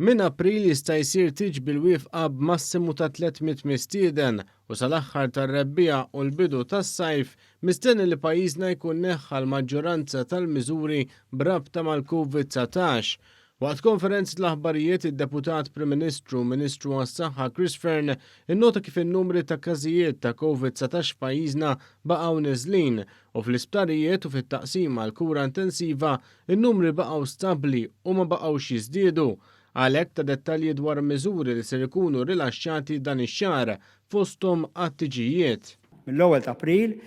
Minn April jista' jsir tieġ bil-wifqa b'massimu ta' 300 mistieden u sal-aħħar tar-rebbiegħa u l-bidu tas-sajf mistenni li pajjiżna jkun neħħa l-maġġoranza tal-miżuri b'rabta mal-Covid 19. Waqt konferenza tal-aħbarijiet id-Deputat Prim Ministru u Ministru għas-Saħħa Chris Fearne innota kif in-numri ta' każijiet ta' Covid 19 f'pajjiżna baqgħu neżlin u fl-isptarijiet u fit-taqsima għall-kura intensiva In-numri baqgħu stabbli u ma baqgħux jiżdiedu. Għalhekk ta dettalji dwar miżuri li ser ikunu rilaxxati dan ix-xahar, fosthom għat-tiġijiet. Mill-ewwel ta' April,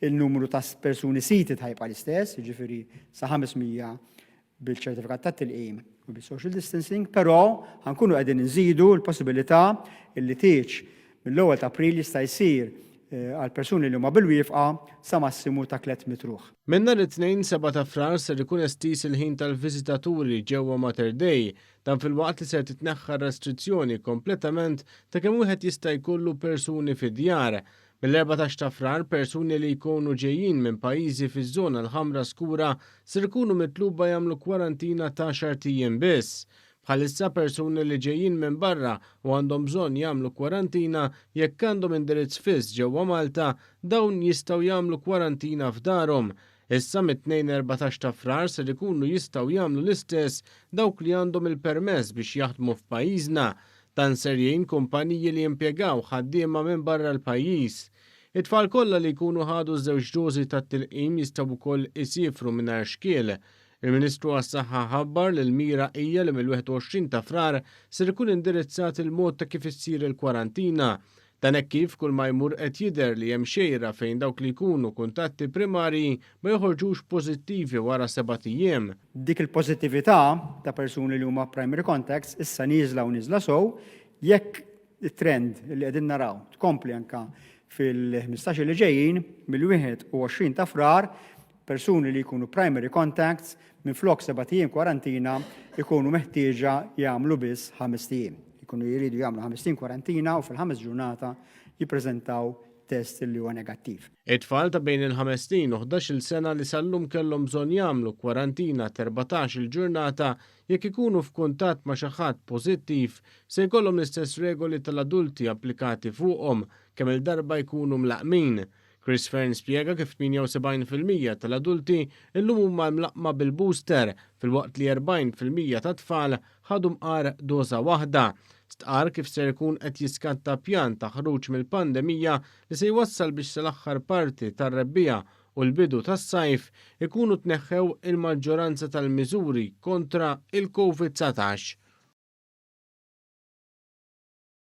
il-numru ta' persuni seated ħa jibqa' l-istess, jiġifieri sa 500 bil-ċertifikat tat-tilqim u bis-social distancing, però ħa nkunu qegħdin inżidu l-possibilità li tieġ mill-ewwel ta' April jista' jsir għal persuni li huma bil-wifqa sa massimu ta' 300 ruħ. Minn nhar it-Tnejn 7 ta' Frar ser ikun estiż il-ħin tal-viżitaturi ġewwa Mater Dei. Dan filwaqt li ser titneħħa r-restrizzjoni kompletament ta' kemm wieħed jista' jkollu persuni fid-djar. Mill-14 ta' Frar persuni li jkunu ġejjin minn pajjiżi fiż-żona l-ħamra skura ser ikunu mitluba jagħmlu kwarantina t'għaxart ijiem biss. Bħalissa persuni li ġejjin minn barra u għandhom bżonn jagħmlu kwarantina jekk għandhom indirizz fiss ġewwa Malta, dawn jistgħu jagħmlu kwarantina f'darhom. Issa mit-Tnejn 14 ta' Frar ser ikunu jistgħu jagħmlu l-istess dawk li għandhom il-permess biex jaħdmu f'pajjiżna. Dan ser jgħin kumpaniji li jimpjegaw ħaddiema minn barra l-pajjiż. It-tfal kollha li jkunu ħadu ż-żewġ dożi tat-tilqim jistgħu wkoll isiefru mingħajr xkiel. Il-Ministru għas-Saħħa ħabbar li l-mira hija li mill-21 ta' Frar ser ikun indirizzat il-mod ta' kif issir il-kwarantina. Dan hekk kif kull ma jmur qed jidher li hemm xejra fejn dawk li jkunu kuntatti primarji ma joħorġux pożittivi wara sebat ijiem. Dik il-pożittività ta' persuni li huma primary contacts issa nieżla u nieżla sew, jekk it-trend li qegħdin naraw tkompli anke fil-ħmistax li ġejjin, mill-21 ta' Frar Persuni li jkunu primary contacts, minflok sebat ijiem kwarantina, ikunu meħtieġa jagħmlu biss ħamest ijiem. Ikunu jridu jagħmlu ħamest ijiem kwarantina u fil-ħames ġurnata jippreżentaw test li huwa negattiv. It-tfal ta' bejn il-ħames snin u ħdax-il sena li sal-lum kellhom bżonn jagħmlu kwarantina t'erbatax-il ġurnata jekk ikunu f'kuntatt ma' xi ħadd pożittiv se jkollhom l-istess regoli tal-adulti applikati fuqhom kemm-il darba jkunu mlaqqmin. Chris Fearne spjega kif 78% tal-adulti llum huma mlaqqma bil-booster filwaqt li 40% tat-tfal ħadu mqar doża waħda. Stqarr kif ser ikun qed jiskatta pjan ta' ħruġ mill-pandemija li se jwassal biex sal-aħħar parti tar-rebbiegħa u l-bidu tas-sajf ikunu tneħħew il-maġġoranza tal-miżuri kontra il-Covid 19.